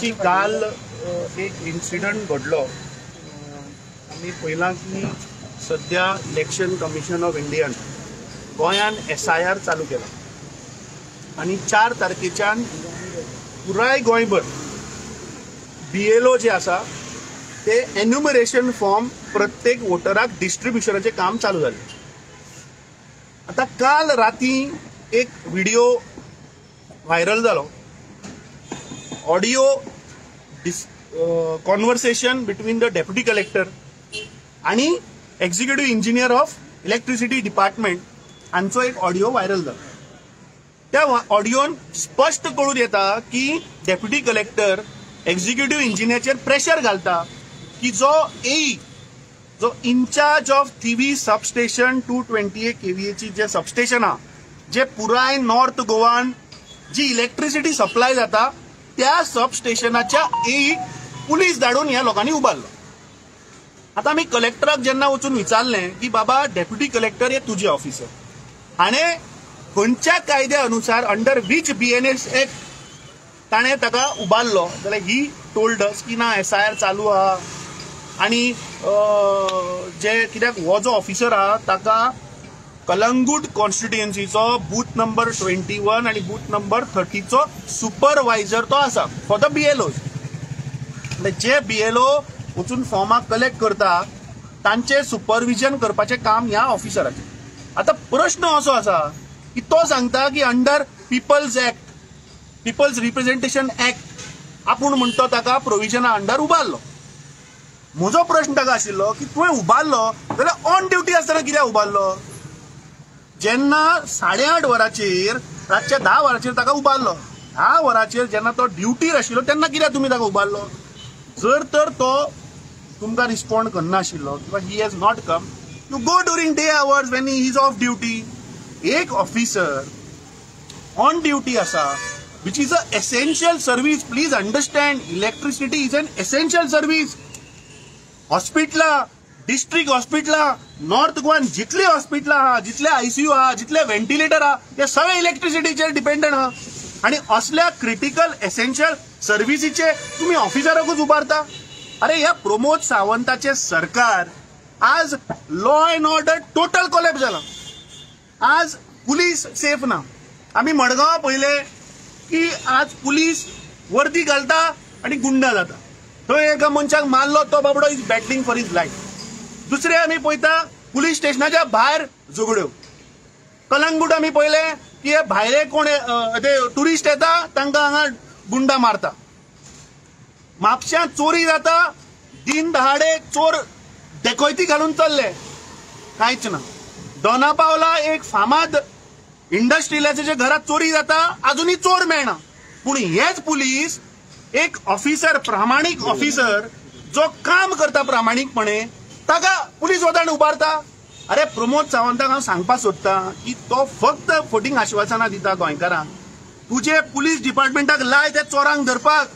की काल एक इन्सिडंट घडलो. आमी पळयलां की सद्या इलेक्शन कमिशन ऑफ इंडियान गोंयान SIR चालू केला आनी 4 तारखेच्यान पुराय गोंयभर BLO जे आसा ते एन्युमरेशन फॉर्म प्रत्येक वोटराक डिस्ट्रिब्युशनाचें काम चालू जालें. आतां काल राती एक व्हिडिओ व्हायरल जालो, audio conversation between the deputy collector आणि executive engineer of electricity department हांचो एक ऑडिओ व्हायरल जालो. त्या ऑडियोन स्पश्ट कळून येता की डेप्युटी कलेक्टर एक्झिक्युटिव्ह इंजिनियरचेर प्रेशर घालता की जो एई जो incharge of Thivim substation 228 केव्हीएची जे सबस्टेशन आहा, जे पुराय नॉर्थ गोवान जी इलेक्ट्रिसिटी सप्लाय जाता त्या सबस्टेशनाच्या एईक पुलीस धाडून ह्या लोकांनी उबारलो. आतां आमी कलेक्टराक जेन्ना वचून विचारलें की बाबा डेप्युटी कलेक्टर हे तुजे ऑफिसर, हाणें खंयच्या कायद्या अनुसार अंडर which BNS act ताणें ताका उबारलो, जाल्यार ही टोल्ड अस की ना SIR चालू आहा आनी जे कित्याक हो जो ऑफिसर आहा ताका कलंगूट कॉन्स्टिट्युएन्सीचो बूथ नंबर 21 आनी बूथ नंबर 30चो सुपरवायझर तो आसा for the BLOs. J BLO वचून फॉर्मां कलेक्ट करता तांचे सुपरविजन करपाचें काम ह्या ऑफिसराचें. आतां प्रश्न असो आसा की तो सांगता की under people's act, people's representation act आपूण म्हणतो ताका प्रोविजना अंडर उबारलो. म्हजो प्रश्न ताका आशिल्लो की तुवें उबारलो जाल्यार ऑन ड्युटी आसतना कित्याक उबारलो? जेन्ना 8:30 वरांचेर रातच्या 10 वरांचेर ताका उबारलो, 10 वरांचेर जेन्ना तो ड्युटीर आशिल्लो तेन्ना कित्याक तुमी ताका उबारलो? जर तर तो तुमकां रिस्पॉन्ड करनाशिल्लो किंवा he has not come, you go during day hours when he is off duty. एक ऑफिसर ऑन ड्युटी आसा, which is a essential service. Please understand, electricity is an essential service. हॉस्पिटलां, डिस्ट्रिक्ट हॉस्पिटलां, north गोवान जितली हॉस्पिटलां आहा, जितले ICU आहा, जितले व्हेंटिलेटर आहा, ते सगळे इलेक्ट्रिसिटीचेर डिपेंडंट आहा. आनी असल्या क्रिटिकल एसेन्शियल सर्विसीचे तुमी ऑफिसराकूच उबारता. अरे ह्या प्रमोद सावंताचे सरकार आज law and order total collapse जाला. आज पुलीस सेफ ना. आमी मडगांव पळयले की आज पुलीस वर्दी घालता आनी गुंडा जाता. थंय एका मनशाक मारलो तो बाबडो is battling for his life. दुसरे आमी पळयता पुलीस स्टेशनाच्या भायर झगड्यो. कलंगूट आमी पळयले की हे भायले कोण ते टुरिस्ट येता तांकां हांगा गुंडा मारता. म्हापश्यां चोरी जाता, दिन दहाडे चोर डेकोयती घालून चल्ले, कांयच ना. दोना पावला एक फामाद इंडस्ट्रियलाच्या घरात चोरी जाता, अजूनय चोर मेळना. पूण हेच पुलीस एक ऑफिसर, प्रामाणीक ऑफिसर जो काम करता प्रामाणीकपणे ताका पुलीस वतान उबारता. अरे प्रमोद सावंताक हांव सांगपाक सोदता की तो फक्त फटींग आश्वासनां दिता गोंयकारांक. तुजे पुलीस डिपार्टमेंटाक लाय ते चोरांक धरपाक.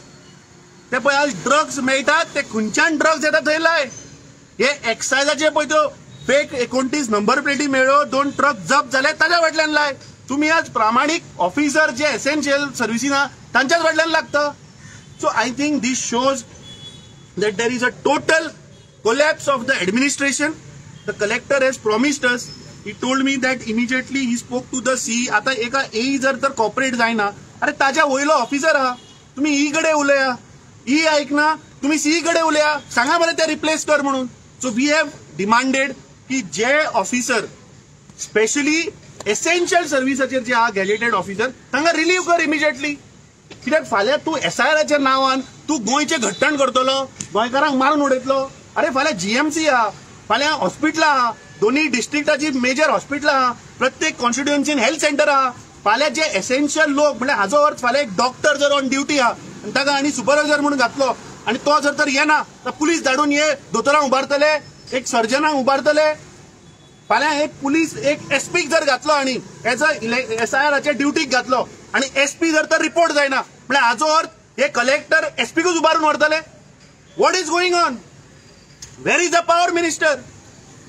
ते पळय आज ड्रग्स मेळटात, ते खंयच्यान ड्रग्स येता थंय लाय. हे एक्सायजाचे पळय त्यो फेक 29 नंबर प्लेटी मेळ्ळ्यो, 2 ट्रक जप्त जाले ताज्या फाटल्यान लाय. तुमी आज प्रामाणीक ऑफिसर जे एसेन्शियल सर्विसीन आहा तांच्याच फाटल्यान लागता. So I think this shows that there is a total collapse of the administration. The collector has promised us. He told me that immediately he spoke to the C. आता एका एई जर तर cooperate जायना, अरे ताज्या वयलो ऑफिसर आहा, तुमी ई कडेन उलया, ई आयकना तुमी सी कडेन उलया, सांगा बरें ते रिप्लेस कर म्हणून. सो we have demanded की जे ऑफिसर स्पेशली एसेन्शियल सर्विसाचेर जे आहा गॅजेटेड ऑफिसर तांकां रिलीव कर इमिजिएटली. कित्याक फाल्यां तूं SIRच्या नांवान तूं गोंयचें घट्टण करतलो, गोंयकारांक मारून उडयतलो. अरे फाल्यां GMC आहा, फाल्यां हॉस्पिटलां आहा, दोन्ही डिस्ट्रिक्टाची मेजर हॉस्पिटलां आहा, प्रत्येक कॉन्स्टिट्युएन्सीन हेल्थ सेंटर आहा. फाल्यां जे एसेन्शियल लोक म्हणल्यार हाजो अर्थ फाल्यां एक डॉक्टर जर ऑन ड्युटी आहा आनी ताका आनी सुपरवायझर म्हणून घातलो आनी तो जर तर येना तर पुलीस धाडून हे दोतोरांक उबारतले, एक सर्जनांक उबारतले. फाल्यां एक पुलीस एक एसपीक जर घातलो आनी एज अ SIRच्या ड्युटीक घातलो आनी SP जर तर रिपोर्ट जायना म्हणल्यार हाजो अर्थ हे कलेक्टर एसपीकूच उबारून व्हरतले. What is going on? Where is the power minister?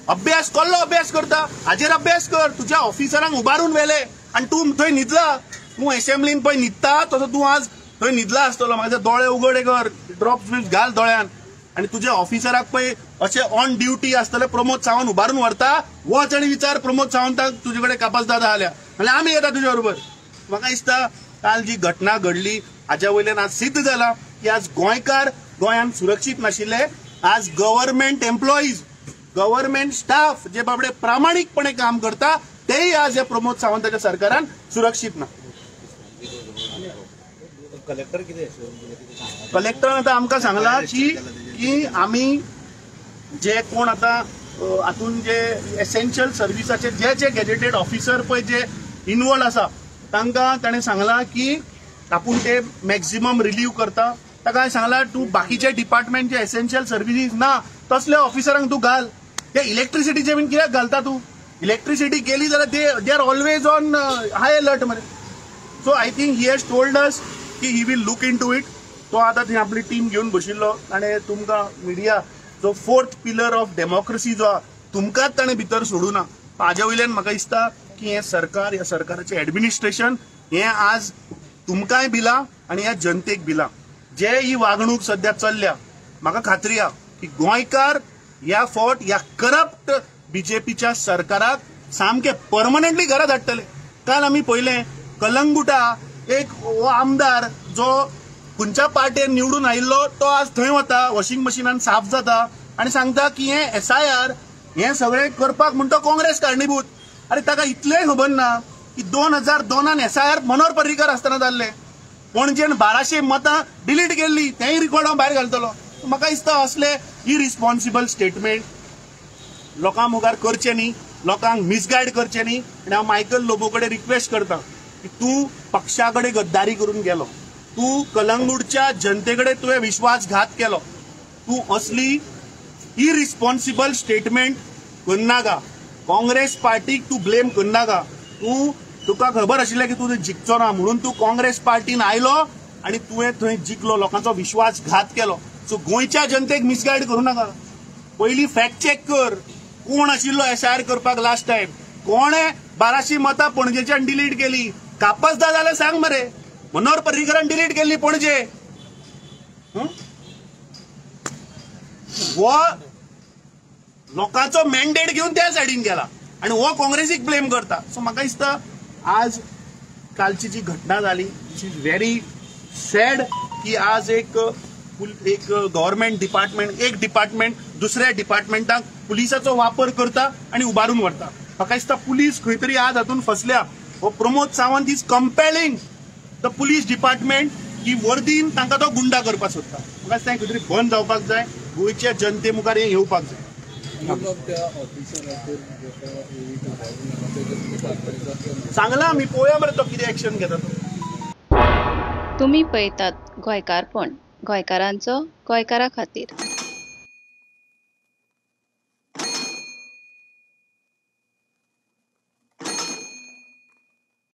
अभ्यास कसलो अभ्यास करता हाजेर अभ्यास कर. तुज्या ऑफिसरांक उबारून व्हेले आनी तूं थंय न्हिदला. तूं एसेंब्लीन पळय न्हिदता तसो तूं आज थंय न्हिदला आसतलो. म्हाका दोळे उगडे कर, ड्रॉप्स बिप्स घाल दोळ्यान आनी तुजे ऑफिसराक पळय अशे ऑन ड्युटी आसतले प्रमोद सावंत उबारून व्हरता. वच आनी विचार प्रमोद सावंताक तुजे कडेन कापासदाद आल्या जाल्यार आमी येता तुजे बरोबर. म्हाका दिसता काल जी घटना घडली हाज्या वयल्यान आज सिद्ध जाला की आज गोंयकार गोंयांत सुरक्षीत नाशिल्ले. आज गव्हर्मेंट एम्प्लॉईज, गव्हर्मेंट स्टाफ जे बाबडे प्रामाणीकपणे काम करता तेय आज ह्या प्रमोद सावंताच्या सरकारान सुरक्षीत ना. कलेक्टरान आतां आमकां सांगलां की आमी जे कोण आतां हातून जे एसेन्शियल सर्विसाचे जे जे गॅजेटेड ऑफिसर पळय जे इनवॉल्व आसा तांकां ताणें सांगलां की आपूण ते मॅक्झिमम रिलीव करता. ताका हांवें सांगलां तूं बाकीचे डिपार्टमेंट जे एसेन्शियल सर्विसीस ना तसले ऑफिसरांक तूं घाल. ते इलेक्ट्रिसिटीचे बीन कित्याक घालता तूं? इलेक्ट्रिसिटी गेली जाल्यार they are always on high alert मरे. So I think he has told us की he will look into it. तो आतां थंय आपली टीम घेवन बशिल्लो आनी तुमकां मिडिया जो फोर्थ पिलर ऑफ डेमोक्रेसी जो आहा तुमकांच ताणें भितर सोडूं ना. हाज्या वयल्यान म्हाका दिसता की हें सरकार, ह्या सरकाराचें एडमिनिस्ट्रेशन हें आज तुमकांय बिलां आनी ह्या जनतेक बिलां. जे ही वागणूक सद्या चल्ल्या म्हाका खात्री आहा की गोंयकार ह्या फावट ह्या करप्ट बीजेपीच्या सरकाराक सामके परमनंटली घरा धाडटले. काल आमी पळयलें कलंगुटा एक हो आमदार जो खंयच्या पार्टेन निवडून आयिल्लो तो आज थंय वता, वॉशिंग मशिनान साफ जाता आनी सांगता की हें SIR हें सगळें करपाक म्हण तो काँग्रेस कारणीभूत. अरे ताका इतलेंय खबर ना की 2002 SIR Manohar Parrikar आसतना जाल्लें. पणजेन 1200 मतां डिलीट केल्ली, तेंय रिकॉर्ड हांव भायर घालतलो. म्हाका दिसता असले इरिस्पॉन्सिबल स्टेटमेंट लोकां मुखार करचे न्ही, लोकांक मिसगायड करचे न्ही. आनी हांव मायकल लोबो कडेन रिक्वेस्ट करता की तूं पक्षा कडेन गद्दारी करून गेलो, तूं कलंगूटच्या जनते कडेन तुवें विश्वासघात केलो, तूं असली इरिस्पॉन्सिबल स्टेटमेंट करनाका. काँग्रेस पार्टीक तूं ब्लेम करनाका. तूं तुका खबर आशिल्लें की तूं जिखचो ना म्हणून तूं काँग्रेस पार्टीन आयलो आनी तुवें थंय जिखलो, लोकांचो विश्वासघात केलो. सो गोंयच्या जनतेक मिसगायड करूं नाका. पयलीं फॅक्ट चॅक कर कोण आशिल्लो SIR करपाक लास्ट टायम, कोणें 1200 मतां पणजेच्यान डिलीट केली. कापसदा जाल्यार सांग मरे, मनोहर पर्रीकरान डिलीट केल्ली पणजे. हो लोकांचो मॅन्डेट घेवन त्या सायडीन गेला आनी हो काँग्रेसीक ब्लेम करता. सो म्हाका दिसता आज कालची जी घटना जाली this is very sad की आज एक गव्हर्मेंट डिपार्टमेंट, एक डिपार्टमेंट दुसऱ्या डिपार्टमेंटाक पुलिसाचो वापर करता आनी उबारून व्हरता. म्हाका दिसता पुलीस खंय तरी आज हातून फसल्या. हो Pramod Sawant is compelling the police department की वर्दीन तांकां तो गुंडा करपाक सोदता. म्हाका दिसता खंय तरी बंद जावपाक जाय, गोंयच्या जनते मुखार हें येवपाक जाय. सांगला आमी पळोवया मरे तो कितें एक्शन घेता तो. तुमी पळयतात गोंयकारपण, गोंयकारांचो गोंयकारा खातीर.